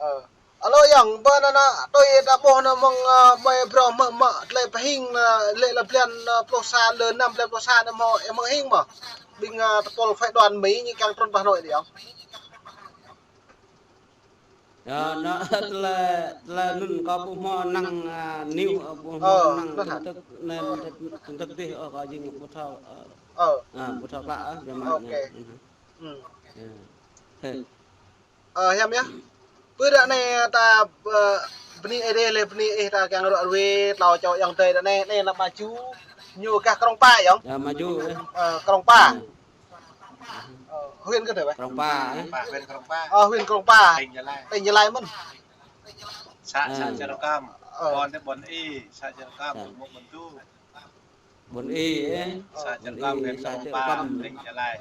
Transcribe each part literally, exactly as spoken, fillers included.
Ơ. Alo ayŏng, ƀơi anŭn, anŭn, tui ta ƀuh anŭn mơ̆ng, ơ, ƀơi bruă mă mă, tơlơi pơhing, ơ, lĕ lơ blan, ơ, pluh sa, lơ năm blan pluh sa anŭn hmâo, ơ, mơ̆ng hing mơ̆. Ƀing, ơ, tơpul phái đoàn Mi ñu kiăng trŭn pơ Hà Nội dih ayŏng. Yơh, anŭn tơlơi, tơlơi anŭn kâo ƀu hmâo năng, ơ, nil, ơ, ƀu hmâo năng tin tức, anŭn tin tức dih, ơ, kâo jing ƀu thâo, ơ, ơ, ƀu thâo klă, ơ, biă mă anŭn. Ơ, hiam yơh. Pơ ră anai ta, ơ, bơni Ơi Adai lĕ bơni ih ta kiăng ră ruai tlâo čô ayŏng adơi ră anai, anai lăm Maju, ñu gah Krông Pa ayŏng. Yơh, Maju, ơ. Ơ, Krông Pa. Ơ, huyện kơ tơ ƀai? Krông Pa, ơ. Huyện Krông Pa. Ơ, huyện Krông Pa. Tỉnh Gia Lai. Tỉnh Gia Lai mơ̆n. Xã, xã Chư Rcăm. Ơ. Ƀôn tơ Ƀôn Y, xã Chư Rcăm, ƀôn Y, ơ. Xã Chư Rcăm, huyện Krông Pa, tỉnh Gia Lai.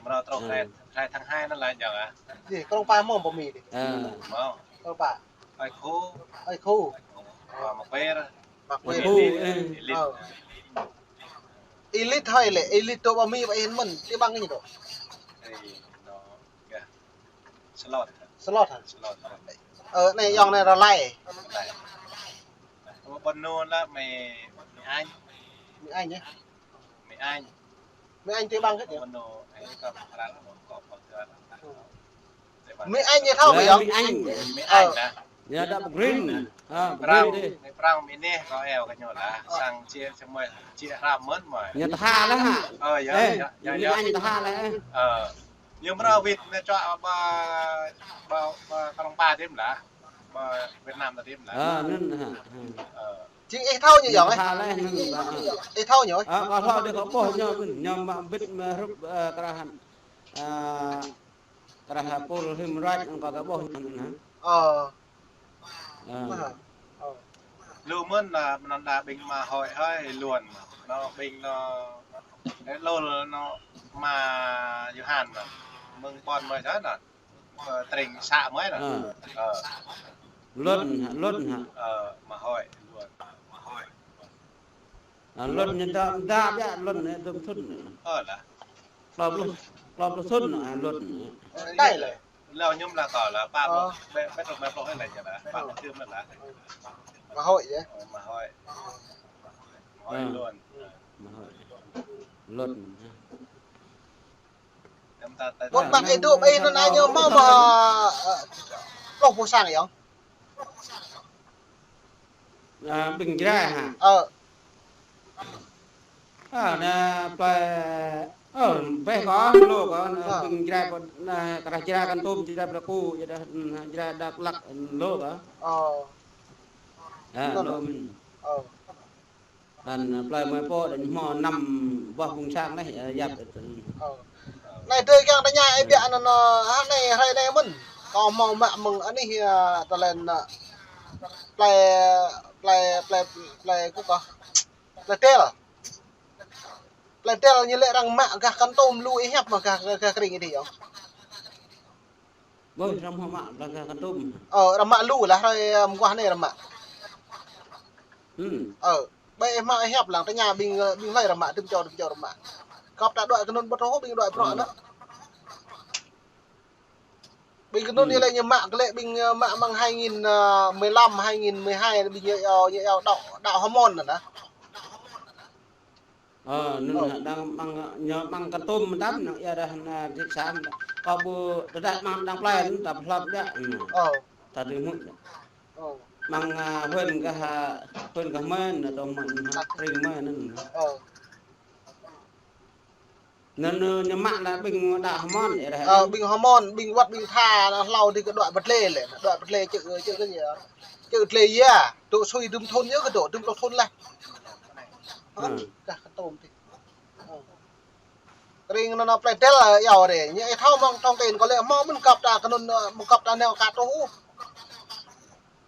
Mrâo truh hrơi, hrơi tháng hai anŭn laih ayŏng ah. Dih, Krông Pa mơ̆ ƀu Mi dih. Ơ. Mơ̆. Krông Pa. Ơi Khu. Ơi Khu. Ơ, Mă Pêr. Mă Pêr. Ơi Khu, ơ. Ơi Lit. Ơi Lit hơi lĕ, Ơi Lit tơ ƀu Mi ƀu hĭ mơ̆n, tui ƀing ñu tơ. Ơi, anŭn, yơh. Slot. Slot hă? Slot. Ơ, anai ayŏng anai Ră Lai. Ră Lai. Ƀôn anŭn lĕ Mi, Mi Anh. Mi Anh yơh. Mi Anh. Mi Anh tui ƀing kơ yơh. Ƀôn anŭn, ơi, kâo pơkra lăm kâo pơkra. Mi Anh ñu thâo Mi Anh. Mi Anh. Mi Anh anŭn. Ñu đa pơgrĭn. Ha, pơgrĭn dih. Mi Prăng, Mi Neh, kâo eo kơ ñu lah. Sang či, či mơi, či hrăm mơ̆n mơi. Ñu tha lah hă? Ơ, yơh, yơh, yơh, Mi Anh tha lah, ơ. Ơ. Ñu mrâo wĭt ñu čuă ƀơi, ƀơi, ƀơi Krông Pa tơm lah. Ƀơi Việt Nam ta tơm lah. Ơ, anŭn hă. Ơ. Jing ih thâo ñu ayŏng, ơ? Tha lah, anŭn lah, ơ. Ih thâo ñu, ơ? Ơ, kâo thâo dih kâo ƀuh ñu, anŭn ñu mă bit mă hrup, ơ, krah, ơ, krah pôl him raj, anŭn kâo ƀuh ñu anŭn hă. Ơ. Ơ. Lu mơ̆n anŭn, anŭn đa ƀing Mă Hội hơi Luôn. Anŭn ƀing anŭn, ơ, lu anŭn Mă Yôhan anŭn. Mơ̆ng ƀôn mơi čar anŭn. Ơ, tring xã mơi anŭn. Ơ. Ơ. Luôn hă, Luôn hă? Ơ, Mă Hội, Luôn. Mă Hội. Ơ, Luôn ñu đa, đa biă Luôn ñu dŭm thŭn. Ơ, lah. Klâo pluh, klâo pluh thŭn, ơ, Luôn. Đai lĕ. Lâo ñu lah kâo lah, pă pluh, ƀĕ, ƀĕ pluh, ƀĕ pluh lĕ ñu lah, pă pluh thŭn lĕ lah. Mă Hội yơh. Ơ, Mă Hội. Mă Hội Luôn. Mă Hội. Luôn. Ƀôn ƀăn ih dŏ ƀơi anŭn ñu hmâo mơ̆, ơ, pluh pô sang ayŏng? Ơ, ƀing Jrai hă? Ơ. Ơ, anai plơi, ơ, ƀĕ kâo, lu kâo, anai ƀing Jrai, anai krah Jrai Kon Tum, Jrai Pơrơku, Jrai, Jrai Dak Lak, lu kâo. Ơ. Ơ, lu mơ̆n. Ơ. Anŭn plơi mơi pô đa ñu hmâo năm boh ƀôn sang laih, ơ, yap. Ơ. Anai tui kiăng tơña ih biă anŭn, ơ, anai hrơi anai mơ̆n. Kâo hmâo mă mơ̆ng anih, ơ, tơlơi anŭn, ơ, plơi, plơi, plơi, plơi kơ kâo. Plơi Tel. Plơi Tel ñu lĕ arăng mă gah Kon Tum lu ih hiăp mơ̆ gah, gah, gah krĭng ih dih ayŏng. Ƀơi, arăng mă mă lăng kơ Kon Tum. Ơ, arăng mă lu lah, hrơi, ơ, mơguah anai arăng mă. Ơ, ƀơi mă hiăp lăng, tơña ƀing, ơ, ƀing hlơi arăng mă, tŭm čô, tŭm čô arăng mă. Kâo pơtă đuaĭ kơ anŭn ƀu thâo ôh, ƀing đuaĭ bruă anŭn. Ƀing kơ anŭn ñu lĕ ñu mă, kơ lĕ ƀing, ơ, mă mơ̆ng hai nghìn, ơ, mười lăm, hai nghìn mười hai, ƀing ñu iâu, ñu iâu đăo, đăo hormôn anŭn. Ơ, anŭn hă, đang mơ̆ng, ñu mơ̆ng Kon Tum mơtam, năng ia dah na thị xã. Kâo ƀu tơdah mơ̆ng đang plơi anŭn, ta pơhlăp biă. Ơ. Ta tui hmư̆ biă. Ơ. Mơ̆ng, ơ, huyện gah, huyện gah mơi, na tơm mơi, na krĭng mơi anŭn. Ơ. Anŭn, anŭn ñu mă lah ƀing đăo hormôn, ia dah. Ơ, ƀing hormôn, ƀing wăt, ƀing tha, na hlâo dih kơ đuaĭ pơtlê lĕ, đuaĭ pơtlê čư̆, čư̆ kơ ia. Čư̆ pơtlê ia, dŏ sui dŭm thŭn yơh kơ dŏ, dŭm pluh thŭn laih. Ơ. Gah Kon Tum dih. Ơ. Krĭng anŭn, anŭn plơi Tel, ơ, iâu rai. Ñu ih thâo mơ̆ng thông tin kâo lĕ hmâo mơ̆n găp ta kơ anŭn, ơ, mơ̆ng găp ta nao ka truh.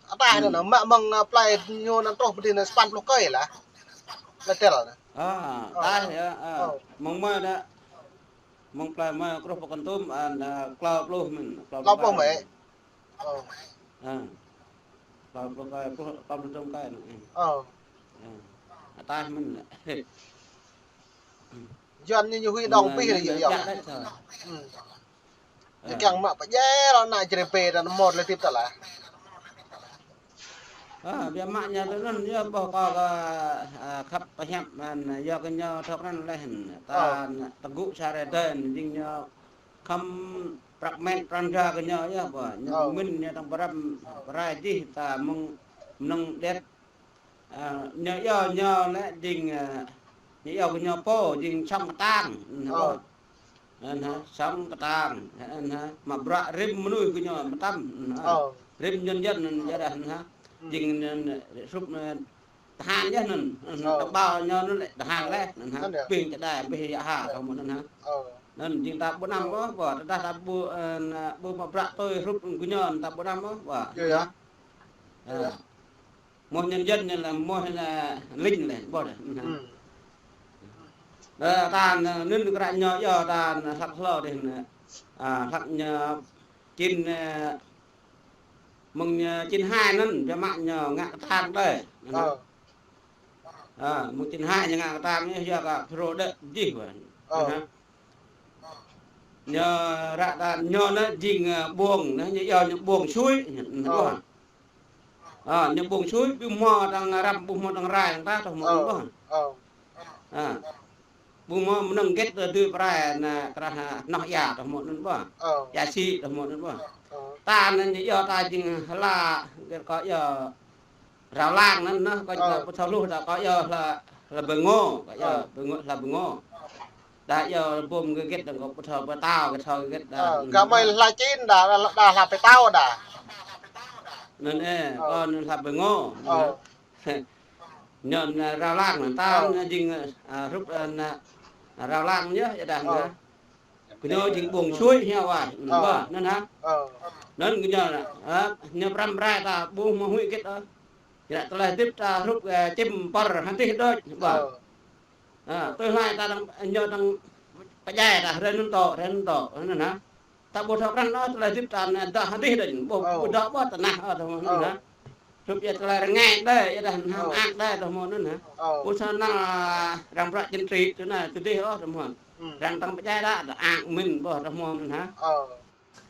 Ataih anŭn, anŭn, mă mơ̆ng, anŭn, plơi ñu anŭn truh pơ dih anŭn sapăn pluh kơi lah. Plơi Tel anŭn. Ơ, ataih yơh, ơ. Ơ. Mơ̆ng mơi dah. Mơ̆ng plơi mơi truh pơ Kon Tum, anŭn, ơ, klâo pluh mơ̆n, klâo pluh mơ̆n. Ơ. Ơ. Klâo pluh kơi, pluh, klâo pluh dŭm kơi anŭn. Ơ. Ơ. Ataih mơ̆n. Yuan ñu, ñu hui đong pih lĕ yơh. Ñu kiăng mă pơdjai lŏ ană Jrai pơ ta anŭn mơ̆ tơlơi hơdip ta lah. Ơ, biă mă ñu tui anŭn, yơh ƀuh kâo kơ, ơ, khăp pơhiăp, anŭn, yua kơ ñu thâo krăn laih, ta, ơ, tơgŭ sa rơdơi, jing ñu khŏm prăk met pran jua kơ ñu, yơh ƀuh, ñu, ơ, mĭn ñu tơ̆ng pơrăm, pơrai jih ta mơ̆ng, mơnơ̆ng đet. Ơ, ñu yua ñu lĕ jing, ơ, ñu yua kơ ñu pô jing sŏng kơtang, anŭn, ơ, ƀuh. Anŭn hă, sŏng kơtang, anŭn hă, mă bruă rĭm mơnuih kơ ñu mơtam, anŭn hă. Ơ. Rĭm nhân dân anŭn yơh dah, anŭn hă. Ư. Jing anŭn, anŭn, hrup, anŭn, tơhan yơh anŭn, anŭn, ơ, tơƀâo ñu anŭn lĕ tơhan laih, anŭn hă. Anŭn yơh. Pĭng čơđai, pĭng yă ha, kơ mơ̆n anŭn hă. Ơ. Anŭn jing ta ƀu anăm ôh, ƀuh, tơdah ta ƀu, ơ, anŭn, ƀu mă bruă tui hrup kơ ñu, ta ƀu anăm ôh, ƀuh. Yơh, yơh. Ơ. Yơh. Mơ̆ nhân dân ñu lĕ mơ̆ lĕ ling lĕ, ƀuh đah. Ư. Ơ, ta anŭn, anŭn kơ ră ñu yơh ta anŭn hlăk hlâo đih anŭn. Ơ, hlăk ñu čin, ơ, mơ̆ng ñu čin hai anŭn, biă mă ñu ngă kơtang đơi. Ơ. Ơ, mơ̆ng čin hai ñu ngă kơtang ñu yua kơ Phrô đĕ jih ƀuh. Ơ. Anŭn hă. Ñu ră ta ñu anŭn jing, ơ, ƀuông, anŭn ñu yua ñu ƀuông sui, anŭn, anŭn ƀuh. Ơ, ñu ƀuông sui, ƀu hmâo tơ̆ng răm, ƀu hmâo tơ̆ng rai, tơ̆ng ta, tơ̆ng hmâo anŭn ƀuh. Ơ. Ơ. Ƀu hmâo mơnơ̆ng hơget tơdơi pơrai anŭn, krah, ơ, hnoh ia, tơ̆ng hmâo anŭn ƀuh. Ơ. Ia sĭ, tơ̆ng hmâo anŭn ƀuh. Ơ. Ta anŭn ñu yua ta jing hla, hơget kơ yua rao lăng anŭn, anŭn, kơ, ơ, pơthâo hluh ta kơ yua hla, hla bơngô, kơ yua, ơ, bơngô, hla bơngô. Đa yua bum hơget, đa kơ pơthâo pơtao, pơthâo hơget đa. Ơ, kơ mơi hla čin đa, đa, đa hla pơtao đa. Anŭn, ơ, ơ, kơ anŭn hla bơngô, ơ, anŭn. Ñu anŭn, ơ, rao lăng anŭn, ta, ơ, anŭn jing, ơ, hrup, ơ, anŭn, ơ, rao lăng yơh, yơh đa, ơ, anŭn. Kơ ñu jing ƀuông sui hiao wa, ơ, ƀuh, anŭn hă. Ơ. Anŭn kơ ñu, ơ, ñu pơrăm pơrai ta ƀu hmâo huĭ hơget ôh. Yua tơlơi hơdip ta hrup, ơ, čim pơr hơdih đôč, ƀuh. Ơ. Ơ, tui hlai ta dơ̆ng, ñu dơ̆ng pơdjai ta, hrơi anŭn tŏ, hrơi anŭn tŏ, anŭn hă. Ta ƀu thâo krăn ôh, tơlơi hơdip ta anŭn dŏ hơdih đôč, ƀu, ơ, ƀu dŏ ƀuh tơnah, ơ, tơ̆ng hmâo anŭn hă. Hrup yua tơlơi rơngai đơi, yua dah hăng, ơ, mơak đơi, tơ̆ng hmâo anŭn hă. Ơ. Ƀu thâo nao, ơ, arăng bruă chính trị, tui anŭn, tui dih ôh, tơ̆ng hmâo. Ư. Arăng dơ̆ng pơdjai đa, dŏ ang mĭn ƀuh, tơ̆ng hmâo anŭn hă. Ơ.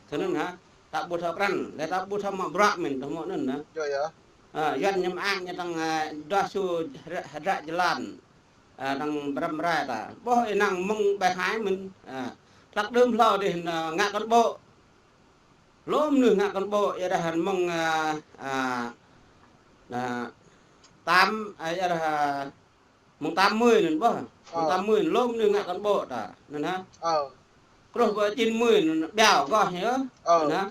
Tui anŭn hă, ta ƀu thâo krăn, lĕ ta ƀu thâo mă bruă mĭn, tơ̆ng hmâo anŭn hă. Yơh, yơh. Ơ, Yuan ñu mơak ñu dơ̆ng, ơ, dŏ su hơdră, hơdră jơlan. Ơ, dơ̆ng pơrăm pơrai ta. Ƀuh ih năng mơ̆ng ƀai hai mĭn. Ơ, hlăk đưm hlâo dih anŭn, ơ, ngă cán bộ. Lŏm anŭn ngă cán bộ, yua dah hăng mơ̆ng, ơ, ơ, ơ, tám, ơ, yua dah, ơ, mơ̆ng tám mươi anŭn ƀuh. Mơ̆ng, ơ, tám mươi anŭn lŏm anŭn ngă cán bộ ta. Anŭn hă. Ơ. Truh pơ chín mươi anŭn ƀiă goh yơh. Ơ. Anŭn hă.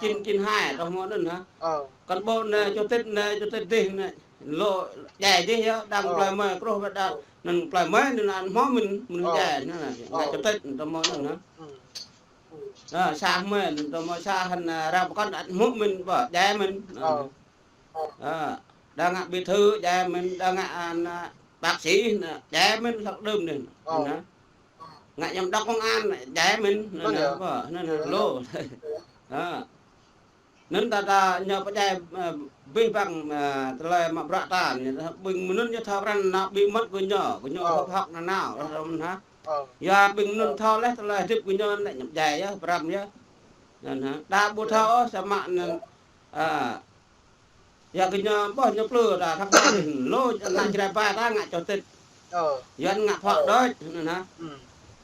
Chín, chín hai, tơ̆ng hmâo anŭn hă. Ơ. Cán bộ anai, chủ tịch anai, chủ tịch dih anai. Lŏ djai dih yơh, đang, ơ, plơi mơi, truh pơ đang, ơ, anŭn plơi mơi anŭn hmâo mĭn, mĭn, ơ, djai anŭn, anŭn, ơ, chủ tịch, tơ̆ng hmâo anŭn hă. Ư. Ơ, sa mơi, tơ̆ng hmâo sa hăng, ơ, rao pơkŏn ăt hmâo mĭn, ƀuh, djai mĭn. Ơ. Ơ, đa ngă bí thư, djai mĭn, đa ngă, ơ, anŭn, bác sĩ, anŭn, djai mĭn, hlăk đưm anŭn. Ơ. Anŭn hă. Ngă giám đốc công an, djai mĭn, anŭn, anŭn hă, yơh. Ƀuh, anŭn hă, yơh, lŏ. Yơh. Ơ. Anŭn ta, ta ñu pơdjai, ơ, abih bang, ơ, tơlơi mă bruă ta, anŭn, ƀing mơnuih ñu thâo krăn nao bí mật kơ ñu, kơ ñu, ơ, hŏk hŏk nanao, anŭn hă. Ơ. Yua ƀing mơnuih, ơ, thâo laih tơlơi hơdip kơ ñu lĕ ñu pơdjai yơh, pơrăm yơh. Anŭn hă. Đa ƀu thâo ôh, samơ̆ anŭn, ơ, yua kơ ñu ƀuh ñu plư ta thâo krăn lŏ ană Jrai pơ ta ngă chủ tịch. Ơ. Yuan ngă phó đôč, anŭn hă. Ư.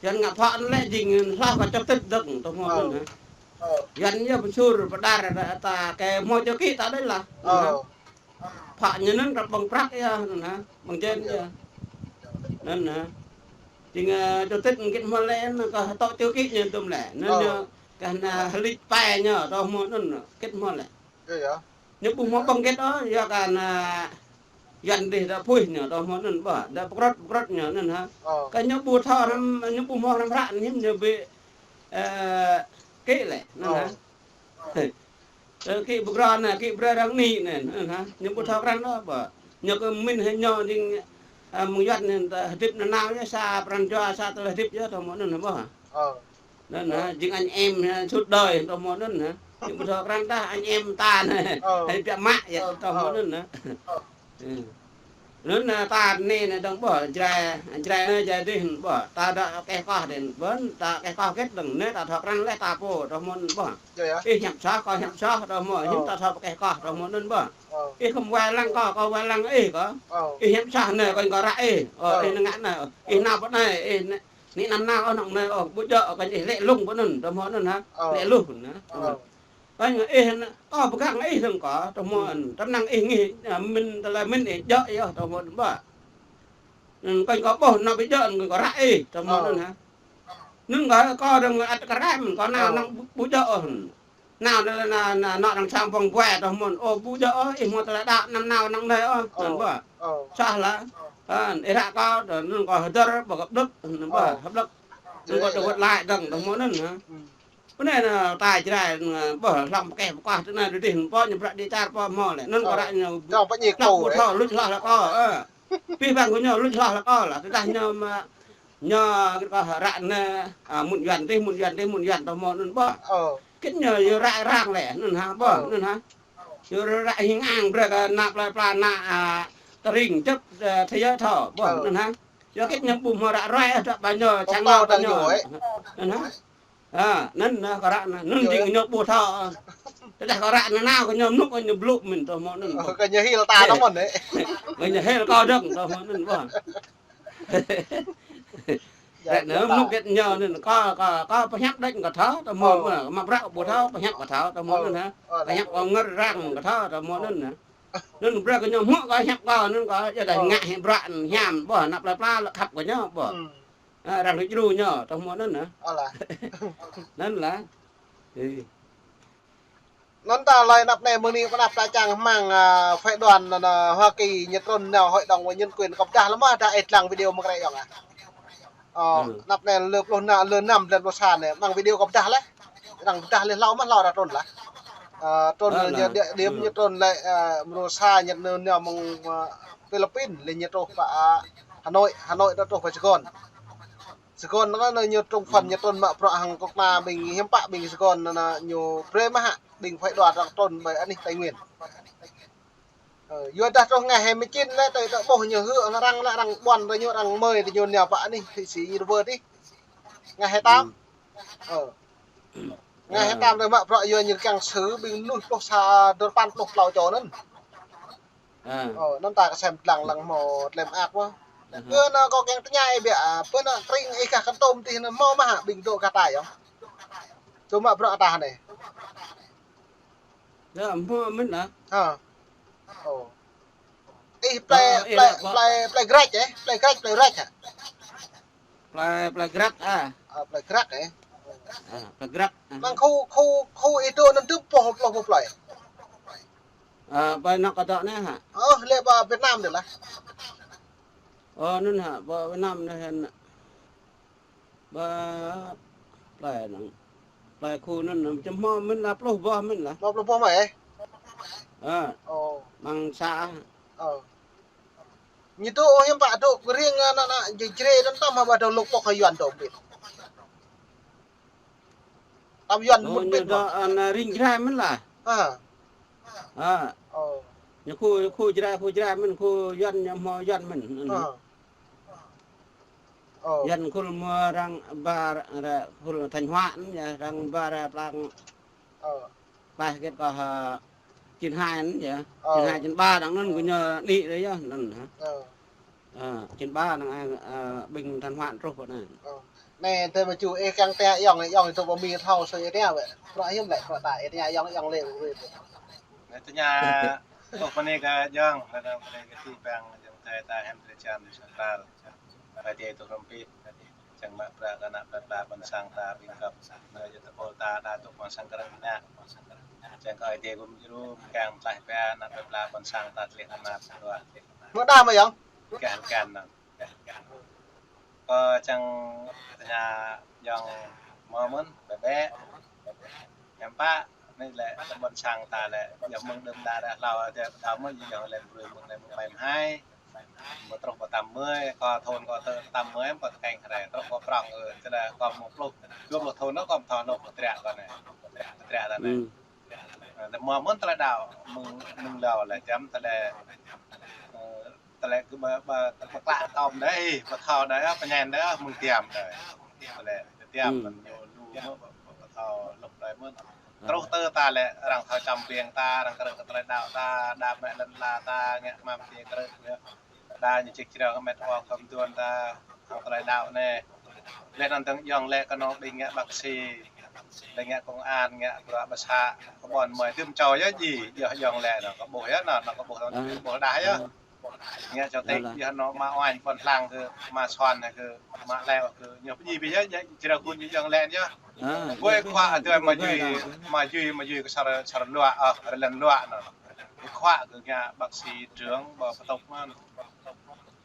Yuan ngă phó anŭn lĕ jing hloh kơ chủ tịch dơ̆ng, tơ̆ng hmâo, ơ, anŭn hă. Ơ. Yuan yơh pơsur pơđar ta, ta kơ hmâo čô kĭ ta đôč lah, anŭn hă. Ơ. Phó ñu anŭn ră ƀơ̆ng prăk yơh, anŭn hă. Ƀơ̆ng jên yơh. Anŭn hă. Jing, ơ, chủ tịch hơget hmâo lĕ, anŭn kơ tŏ čô kĭ ñu tŭm lĕ. Anŭn, ơ, ñu kơ anŭn hơlĭt pai ñu, tơ̆ng hmâo anŭn, hơget hmâo lĕ. Yơh, yơh. Ñu ƀu hmâo ƀơ̆ng hơget ôh, yua kơ anŭn, ơ, Yuan dih đa phuih ñu, tơ̆ng hmâo anŭn ƀuh, đa pơkrŏt, pơkrŏt ñu anŭn hă. Ơ. Kơ ñu ƀu thâo hrăm, ñu ƀu hmâo hrăm hră anŭn ñu ƀu, ơ, kĭ lĕ, anŭn hă. Ơ. Ơ, kĭ ƀu krăn anŭn, kĭ brơi arăng anai anŭn, anŭn hă. Ñu ƀu thâo krăn ôh ƀuh. Ñu kơ mĭn hă ñu jing, ơ, mơ̆ng Yuan anŭn ta hơdip nanao yơh, sa pran jua, sa tơlơi hơdip yơh, tơ̆ng hmâo anŭn hă ƀuh. Ơ. Anŭn hă, jing anh em, ơ, suốt đời, tơ̆ng hmâo anŭn hă. Ñu ƀu thâo krăn đa anh em ta anai. Ơ. Hơi biă mă yơh, ơ, tơ̆ng hmâo, ơ, anŭn hă. Ơ. Ư. Anŭn, ơ, ta anai anai dơ̆ng ƀuh, Jrai, Jrai anai Jrai dih ƀuh, ta dŏ keh koh dih, ƀuh, ta keh koh kĕt dơ̆ng, anai ta thâo krăn laih ta pô, tơhmô anŭn ƀuh. Ih hiăp soh, kâo hiăp soh, tơhmô, hiư̆m ta thâo pơkeh koh, tơhmô anŭn ƀuh. Ih khŏm wai lăng kâo, kâo wai lăng ih kâo. Ih hiăp soh anai, kâo kâo ră ih. Ơ, ih nao ngă anai, ih nao pơ anai, ih nao, nao nao ôh, nao nao ôh, ƀu djơ̆, kâo ih lĕ lung pơ anŭn, tơhmô anŭn hă. Lĕ lung anŭn. Kâo ih, kâo pơgang ih dơ̆ng kâo, tơhmô anŭn. Tơnăng ih ngih, ơ, mĭn tơlơi mĭn ih djơ̆ yơh, tơhmô anŭn ƀuh. Anŭn kâo kâo ƀuh, nao ƀu djơ̆, kâo ră ih, tơhmô anŭn hă. Anŭn kâo, kâo dơ̆ng ăt kơ rai mơ̆n, kâo nao nao ƀu djơ̆ ôh. Nao, nao, nao, nao, nao arăng sang pŏng ƀuai tơhmô anŭn, ơ, ƀu djơ̆ ôh, ih hmâo tơlơi đaŏ, năm nao năm anai ôh, anŭn ƀuh. Soh lah. Anŭn, ih ră kâo, anŭn kâo hơdơr, ƀu kơ ƀlŭk, anŭn ƀuh, hơblŭk. Anŭn kâo tơ wơ̆t laĭ dơ̆ng, tơhmô anŭn hă. Bơ anai anŭn ta Jrai, anŭn ƀuh, hlŏng pơkeh pơkoh tơ anai dih, pô ñu bruă dih čar pô hmâo lĕ. Anŭn kâo ră ñu hlŏng ƀu thâo, luč hloh lĕ kâo, ơ. Pih băng kơ ñu luč hloh lĕ kâo lah, tơdah ñu mă, ñu kơ ră anai, ơ, mŭt Yuan dih, mŭt Yuan dih, mŭt Yuan tơhmô anŭn ƀuh. Kĕt ñu yua ră arăng lĕ, anŭn hă, ƀuh, anŭn hă. Yua ră hing ang brơi kơ ană plơi pla ană, ơ, tơring čơp, ơ, thế giới thâo, ƀuh, anŭn hă. Yua kĕt ñu ƀu hmâo ră ruai, ơ, dŏ ƀơi ñu, čang nao ƀơi ñu. Anŭn hă. Ơ, anŭn anai kâo ră anai, anŭn jing ñu ƀu thâo. Tơdah kâo ră anai nao kơ ñu mơnŭk kơ ñu blŭ mĭn tơhmô anŭn. Kơ ñu hil ta tơhmô anŭn. Kơ ñu hil kâo dơ̆ng tơhmô anŭn ƀuh. Ră anai mơnŭk kĕt ñu anŭn, kâo, kâo, kâo pơhiăp đôč kâo thâo, tơhmô anŭn, mă bruă ƀu thâo, pơhiăp kâo thâo, tơhmô anŭn hă. Pơhiăp kâo ngơ̆r arăng kâo thâo, tơhmô anŭn hă. Anŭn bruă kơ ñu hmư̆ kâo hiăp kâo, anŭn kâo yua dah ngă hĭ bruă hiam, ƀuh, ană plơi pla lĕ khăp kơ ñu, ƀuh. Ơ, arăng luč djru ñu, tơhmô anŭn hă. Anŭn lah. Ih. Anŭn ta laĭ anăp anai mơ̆ng anai pơ anăp ta čang hmang, ơ, phái đoàn, ơ, Hoa Kỳ ñu trŭn nao Hội đồng Nhân quyền kâo pơdah lơ̆m mơ̆ dah ih lăng video mơ̆ng ră yơh ah. Ơ, anăp anai lơ pluh na, lơ năm blan pluh sa anai, mơ̆ng video kâo pơdah laih. Arăng pơdah laih hlâo mơ̆ hlâo arăng trŭn lah. Ơ, trŭn ñu địa điểm ñu trŭn lĕ, ơ, mrô sa ñu nao mơ̆ng, ơ, Philippines, lĕ ñu truh pơ, ơ, Hà Nội, Hà Nội ñu truh pơ Sài Gòn. Sài Gòn anŭn ñu trŭn phần ñu trŭn mă bruă hăng kơnuk kơna ƀing hiư̆m pă ƀing Sài Gòn anŭn ñu brơi mơ̆ hă. Ƀing phái đoàn arăng trŭn ƀơi anih Tây Nguyên. Ơ, yua dah truh ngày hai mươi chín lĕ, tơl tơl ƀuh ñu hư̆ arăng lĕ, arăng ƀuăn tơ ñu, arăng mơi tơ ñu nao pơ anih Thụy Sĩ ñu rơwơ dih. Ngày hai mươi tám. Ơ. Ngày hai mươi tám tơl mă bruă yua ñu kiăng sư̆ ƀing mơnuih pluh sa, dua rơpăn pluh klâo čô anŭn. Ơ, anŭn ta kơsem lăng lăng hmâo tlem ak mơ̆. Bơ anŭn kâo kiăng tơña ih biă, bơ anŭn tơring ih gah Kon Tum dih anŭn hmâo mơ̆ hă ƀing dŏ gah ta yơh. Tơl mă bruă ta anai. Yơh, hmâo mĭn lah. Hă. Ơ. Ih plei, plei, plei Grek, ơ? Plei Grek, plei Grek hă? Plei, plei Grek, ah. Ơ, plei Grek, ơ? Ah, plei Grek, ah. Mơ̆ng khu, khu, khu ih dŏ anŭn tŭ pluh, pluh, pluh plei. Ơ, plei anŭn kâo dŏ anai hă? Ơ, lĕ pơ Việt Nam dih lah. Ơ, anŭn hă, pơ Việt Nam anai hă. Pơ plei anŭn. Plei khu anŭn, anŭn čơhmâo mĭn lah, pluh boh mĭn lah. Pluh boh mơ̆, ơ? Ơ. Ơ. Mơ̆ng sa. Ơ. Ñu dŏ ôh hiư̆m pă dŏ kơ ring anŭn, anŭn, Jrai, Jrai anŭn tăm hă ƀă dŏ lŭk pŏk hă Yuan dŏ ƀĭt. Tăm Yuan mŭt ƀĭt mơ̆. Anŭn ring Jrai mĭn lah. Hă. Hă. Ơ. Ñu khu, khu Jrai, khu Jrai mĭn, khu Yuan ñu hmâo Yuan mĭn. Hă. Ơ. Yuan khul mơ̆ arăng ba ră, ră khul Thanh Hóa anŭn yơh, arăng ba ră plang. Ơ. Pah kĕt kơ, ơ, chín hai anŭn yơh. Ơ. Chín hai, chín ba dang anŭn kơ ñu đĭ đơi yơh, anŭn hă. Ơ. Ơ, chín ba dang, ơ, ƀing Thanh Hóa truh pơ anai. Ơ. Anai, tơl mă ču ih kiăng tơña ayŏng, ayŏng tŭ pơ Mi thâo sui ih tơña wơ̆t. Bruă hiư̆m lĕ, bruă ta ih tơña ayŏng, ayŏng lĕ. Anai tơña, tŭ pơ anai kơ ayŏng, kơ anai kơ ti pang, ayŏng tơña ta hem tơña čan di santral. Ơi Adai tŭ hrŏm pĭt, čang mă bruă kơ ană plei pla ƀôn sang ta ƀing găp. Anai yua tơpul ta đa tŭ ƀôn sang kơ rơngiă. Čang kơ Ơi Adai gum djru, kiăng tlaih pia ană plei pla ƀôn sang ta tlĕ ană bruă. Mơ̆ đa mơ̆ ayŏng? Kiăng, kiăng anŭn. Kơ čang tơña ayŏng mơ̆ mơ̆n, bĕ bĕ. Hiư̆m pă, anai lĕ tơ ƀôn sang ta lĕ, yua mơ̆ng đưm đă ră hlâo adih, pơtao mơ̆ yua lĕ brơi mơ̆ng anai mơ̆ng ƀai mơhai. Mơ̆ truh pơ tăm mơi, kơ thun kơ tơ tăm mơi, kơ tơkeng hrơi, truh kơ prŏng, ơ, čơđa kơ mơ̆ pluh, dua pluh thun, kơ mơ̆ thâo anŭn, pơtriă kơ anai. Pơtriă ta anai. Ơ, tơ mơ̆ mơ̆n tơlơi đaŏ, mơ̆ng, mơ̆ng hlâo lĕ, čăm tơlơi, ơ, Lĕ kơ ƀơ, ƀơ, ƀơ klă tơm đơi, ƀơ thâo đơi, pơñen đơi, mơ̆ng tiăm đơi. Lĕ tiăm, ñu lu mơ̆ ƀơ, ƀơ thâo lŭk đơi mơ̆n. Truh tơ ta lĕ arăng thâo čăm biêng ta, arăng krư̆ kơ tơlơi đaŏ ta, đa mă lŏn ala ta, ngă mă mơ̆ng tơlơi krư̆. Đa ñu čih črang met wa khŏm tuan ta, hăng tơlơi đaŏ anai. Lĕ anŭn tơ̆ng yŏng lĕ kơ anŏ ƀing ngă bác sĩ, lĕ ngă công an, ngă bruă ƀă să, kơ ƀôn mơi tơm čô yơh djai, yơh yŏng lĕ anŭn, kơ ƀuh yơh anŭn, anŭn kơ ƀuh anŭn, ƀuh đah yơh. Ngă čô tĕk yơh anŏ mă oanh ƀôn hlang kơ, mă suan kơ, mă leo kơ, ñu pơdjai ƀing yơh, črang kơ ñu yŏng lĕ yơh. Ƀuh khua tui mă djai, mă djai, mă djai kơ sar, sar luă, ơ, rơlen luă anŭn. Khua kơ ngă bác sĩ trưởng, ƀơ pơtŭk mơ̆n.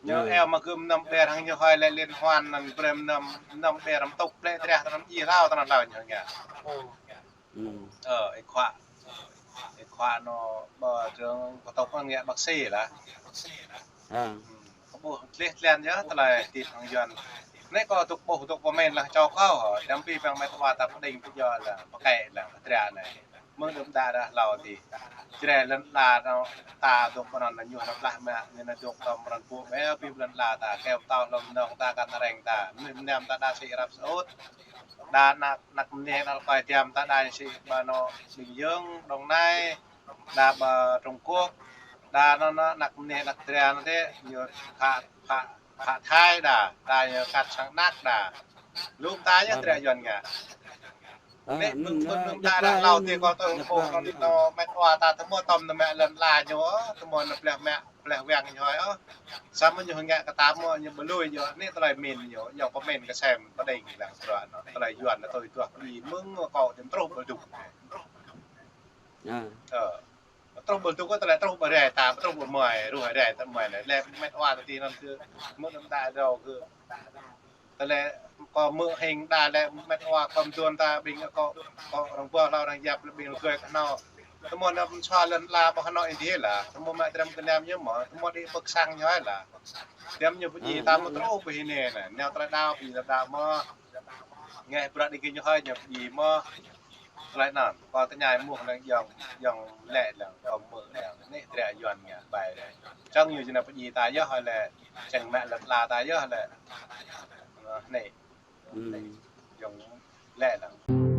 Ñu eo mă kơ mơnăm ƀer hăng ñu hơi lĕ liên hoan anŭn brơi mơnăm, mơnăm ƀer mơtŭk plĕ treh tơnăm djai hlâo tơnăm hlâo ñu ngă. Ơ, ih khua. Ih khua anŏ ƀơ trưởng pơtŭk anŭn ngă bác sĩ lah. Kơ ƀuh tleh tlen yơh tơlơi tip hăng Yuan. Anai kâo dŏ ƀuh dŏ pơmĭn lah čô kâo hŏ, dăm pi păng met wa ta pơđing pơjŏ lah, pơkĕ lah, pơdră anai. Mơ̆ng đưm đă đah hlâo adih. Čreh lŏn ala anŏ ta dŏ pơ anŭn ñu nao plah mă, ñu nao dŏ tơm pran pŭ mă, ƀing lŏn ala ta, kơyâo pơtao hlŏm nong ta, kăn areng ta. Mơnuih mơnam ta đa sĭ răp sơut. Đa anăk, anăk mơnuih anăk kơi tiăm ta đa sĭ ƀơ anŏ Bình Dương, Đồng Nai, đa ƀơ Trung Quốc, đa anŏ, anŏ anăk mơnuih anăk dra anŏ tĕ, ñu pha, pha, pha Thái đa, đa ñu kat sang anăk đa. Lŭm ta yơh dra Yuan ngă. Anai, mơ̆ng, mơ̆ng, mơ̆ng ta đa hlâo adih kâo tui pô anŭn anai anŏ met wa ta tơmơ̆ tơm anŏ mă lŏn ala ñu, tơmơ̆ anŏ pleh mă, pleh wang ñu hơi ôh. Samơ̆ ñu ngă kơ ta mơ̆ ñu ƀu lui ñu, anai tơlơi min ñu, yŏng pơmĭn kơ sem pơđing lăng bruă anŏ, tơlơi Yuan anŏ tui tuah pơdjai mơ̆ng kâo tơm truh ƀu dŭk. Ơ. Truh ƀu dŭk kơ tơlơi truh ƀu rai ta, truh ƀu mơi, ruh rai ta mơi anai. Lĕ met wa ta ti anŭn kơ, mơ̆ng anŭn ta dŏ kơ. Tơlơi kâo mơ̆ hing đa lĕ met wa khŏm tuan ta ƀing kâo, kâo arăng ƀuh hlâo arăng yap lĕ ƀing lơgơi kơ anŏ. Tơmơ̆ anŏ pơsua lŏn ala ƀơi anŏ India lah. Tơmơ̆ mă trăm kơ nam ñu mơ̆, tơmơ̆ đĭ pơk sang ñu lah. Tiăm ñu pơdjai ta mơ̆ truh ƀơi anai anai. Nao tơlơi đaŏ, pơdjai tơlơi đaŏ mơ̆. Ngă bruă đĭ kơ ñu hơi ñu pơdjai mơ̆. Tơlơi anŭn, kâo tơña mơ̆ lăng yŏng, yŏng lĕ lăng, kâo mơ̆ lăng. Anai dra Yuan ngă ƀai lĕ. Čang ñu či nao pơdjai ta yơh lĕ. Čang mă lŏn ala ta yơh lĕ. Anai. Yŏng lĕ lăng.